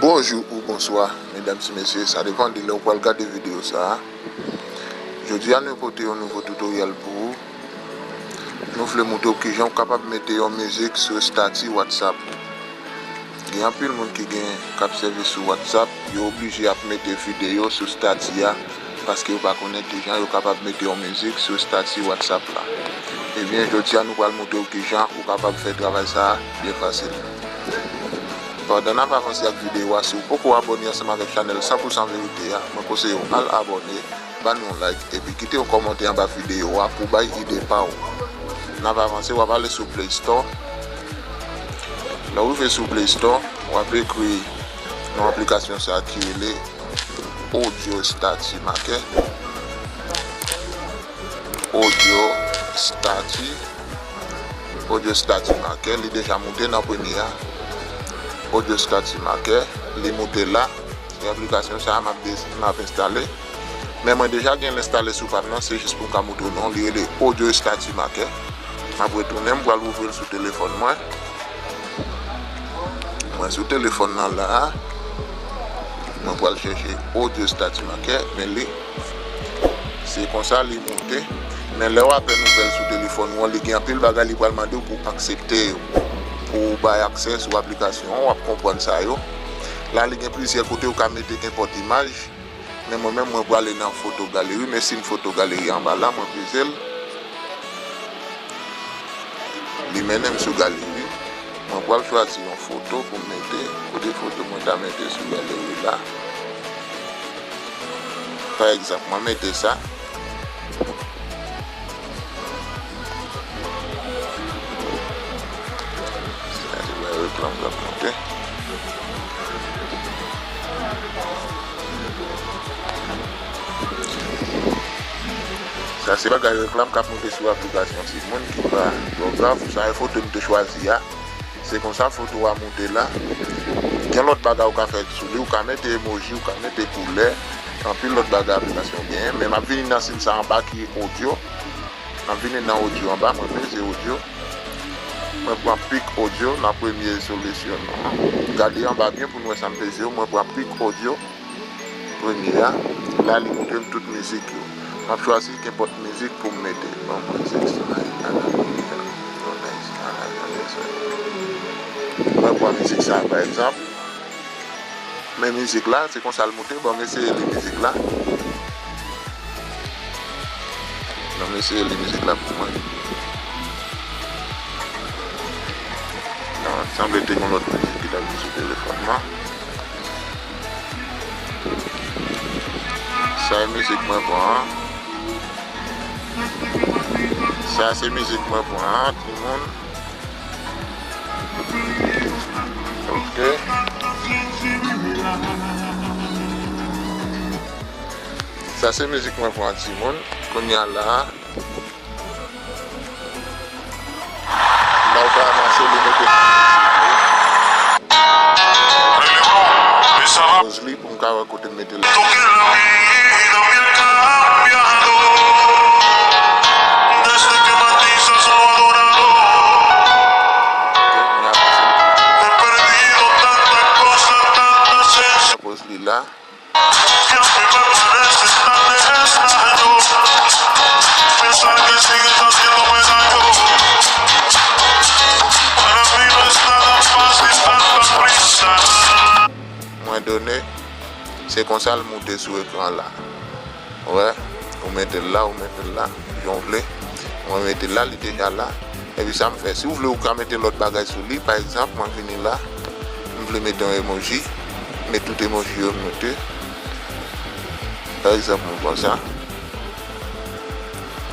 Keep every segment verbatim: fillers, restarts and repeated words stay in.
Bonjou ou bonswa, medam, ti mesye, sa depann de lè w pral gade videyo sa a. Jodi a, nou pote yon nouvo tutorial pou ou. Nou vle montre w kijan w kapab mete yon mizik sou estati WhatsApp ou. Gen anpil moun ki gen, k ap sèvi sou WhatsApp, yo oblije ap mete videyo sou estati a, paske yo pa konnen kijan yo kapab mete yon mizik sou estati WhatsApp la. Ebyen, jodi a, nou pral montre w kijan ou kapab fè travay sa a byen fasil. Pandan n ap avanse ak videyo a, si w poko abòne ansanm avèk chanèl san pou san Verite a, mwen konseye w al abòne, ba nou yon like, epi kite yon kòmantè anba videyo a pou bay ide pa w. N ap avanse, w ap ale sou Play Store. Lè w rive sou Play Store, w ap ekri non aplikasyon sa a ki rele Audio Stati Maker. Audio Stati. Audio Stati Maker, li deja moute nan premye a. Audio Stati Maker, li moute la. Se aplikasyon sa a m ap de-, m ap enstale. Men mwen deja gen l enstale sou pa m nan, se jis pou m ka montre w non. Li rele Audio Stati Maker. M ap retounen, m pral ouvri l sou telefòn mwen. Mwen sou telefòn nan la a. Mwen pral chèche Audio Stati Maker, men li, se konsa li moute. Men lè w apèn ouvè l sou telefòn ou an, li gen anpil bagay li pral mande w pou aksepte yo. Pou w bay aksè sou aplikasyon an, w ap konprann sa yo. La, li gen plizyè kote ou ka mete kenpòt imaj. Men mwen menm, mwen prale nan foto galeri. Men siy foto galeri anba la, mwen peze l. Li mennen m sou galeri. Mwen pral chwazi yon foto pou m mete. Kote foto mwen ta mete sou galeri la? Pa egzanp, mwen mete sa. Sa se bay reklam k ap monte. Sa se bagay reklam k ap monte sou aplikasyon timoun ki pa twò grav. Sa e foto m te chwazi a. Se konsa foto a moute la. Gen lòt bagay ou ka fè sou li, ou ka mete emoji, ou ka mete koulè, anpil lòt bagay aplikasyon genyen. Men m ap vini nan siy sa anba ki audio. M ap vini nan audio anba, mwen peze audio. Mwen pran pic audio nan premye solisyon an. Gade anba byen pou n wè sa m peze yo. Mwen pran pic audio. Premye a, la li montre m tout mizik yo. M ap chwazi kenpòt mizik pou m mete. Ban m pran mizik sa. Mwen pran mizik sa, pa egzanp. Men mizik la, se konsa l monte. Ban m eseye li mizik la. Ban m eseye li mizik la pou mwen. Non, sanble te gen lòt mizik ki t ap jwe sou telefòn nan. Sa e mizik mwen pran an. Sa se mizik mwen pran an, timoun. Ok. Sa se mizik mwen pran an, timoun. Kounye a la a. Lè w ka avanse, li mete poz li pou m ka wè kote m mete l. Poz li la. Mwen done, se konsa l moute sou ekran la. Ou wè, ou mete l la, ou mete l la, jan w vle. Mwen mete l la, li deja la. Epi sa m fè, si w vle, ou ka mete lòt bagay sou li. Pa egzanp, mwen vini la, m vle mete yon emoji, met tout emoji yo m mete. Pa egzanp, mwen pran sa.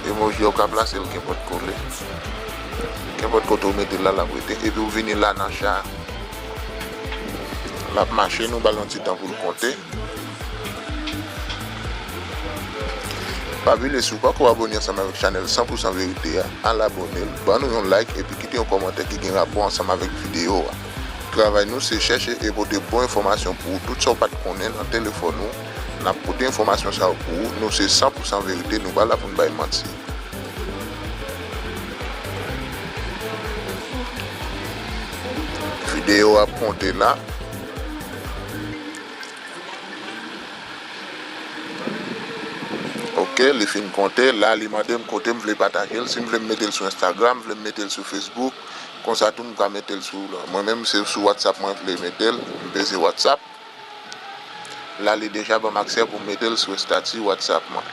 Emoji yo ka plase l kenpòt kote. Kenpòt kote w mete l la, l ap rete. Epi w vini la nan cha a. L ap mache, nou ba l yon ti tan pou l konte. Pa bliye, si w pako abòne ansanm avèk chanèl san pou san Verite a, al abòne, ban nou yon like epi kite yon kòmantè ki gen rapò ansanm avèk videyo a. Travay nou se chèche e pote bon enfòmasyon pou ou. Tout sa w pa t konnen nan telefòn ou, n ap pote enfòmasyon sa yo pou ou. Nou se san pou san Verite, nou pa la pou n bay manti. Videyo a ap konte la. Ok, li fin konte. La, li mande m kote m vle pataje l. Si m vle m mete l sou Instagram, vle m mete l sou Facebook. Konsa tou m ka mete l sou la. Mwen menm, se sou WhatsApp mwen vle mete l. M peze WhatsApp. La, li deja ban m aksè pou m mete l sou estati WhatsApp mwen.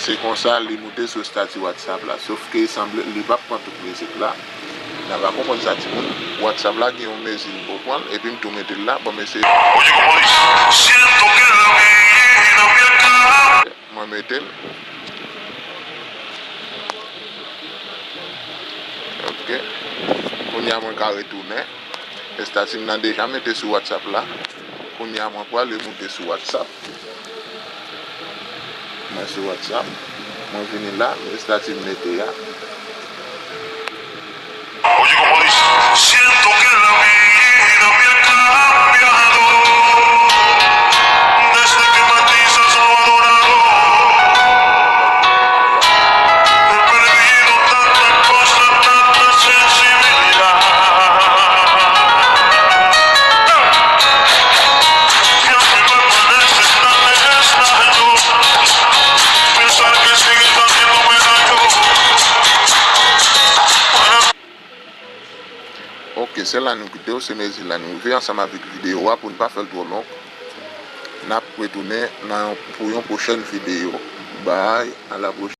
Se konsa li moute sou estati WhatsApp la. Sof ke sanble li p ap pran tout mizik la. N a pa konprann sa, timoun. WhatsApp la gen yon mezi pou pran l, epi m tou mete l la. Bon, mesye. Oye, como dice, siento que la vida me acaba. Mwen mete l. Ok. Kounye a mwen ka retounen. Estati m nan deja mete sou WhatsApp la. Kounye a mwen prale moute sou WhatsApp. Mwen sou WhatsApp. Mwen vini la, estati m mete a. Oye, como dice, siento que la vida me ha cambiado desde que Matías lo ha adorado. He perdido tanta cosa, tanta sensibilidad. Y a mí me parece tan extraño pensar que sigues haciéndome daño. Ok, se la nou kite w, se mezi la nou rive ansanm avèk videyo a pou n pa fè l twò long. N ap retounen nan, pou yon pwochèn videyo. Bye, a la pwochèn.